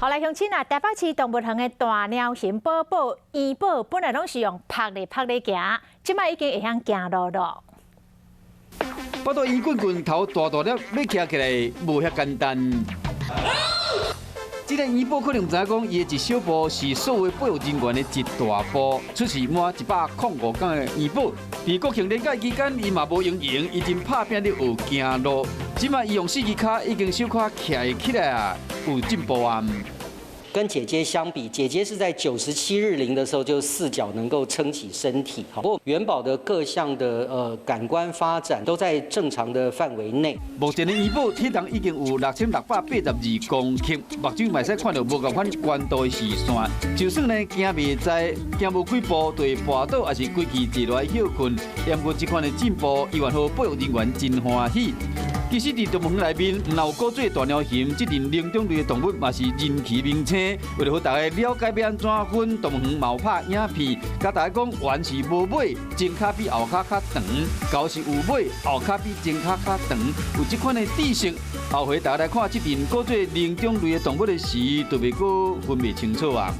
好來，鄉親啊，台北市動物園的大貓熊寶寶、元寶，本來攏是用拍咧拍咧行，這擺已經會曉行路囉。腹肚圓滾滾，頭大大粒，欲徛起來無遐簡單。這個元寶可能毋知影講，伊的一小步是所有保育人員的一大步。出世滿105天的元寶，佇國慶連假期間，伊嘛無閒閒，伊真拍拚咧學行路。這擺伊用四支跤已經小可徛會起來啊，有進步啊。跟姐姐相比，姐姐是在97日齡的時候就四腳能夠撐起身體。不過元寶的各項的感官發展都在正常的範圍內。目前的元寶體重已經有6682公克，目睭嘛會使看著無仝款懸度的視線。就算呢行袂在，行無幾步就會跋倒，抑是規氣坐落來歇睏。毋過這款的進步，猶原予保育人員真歡喜。其實，佇動物園內面，毋但有古做大貓熊，這陣靈長類的動物嘛是人氣明星。為了予大家了解欲按怎分，動物園嘛有拍影片，共大家講，猿是無尾，前跤比後跤較長；猴是有尾，後跤比前跤較長。有這款的知識，後回大家來看這陣古做靈長類的動物的時，就袂閣分袂清楚啊。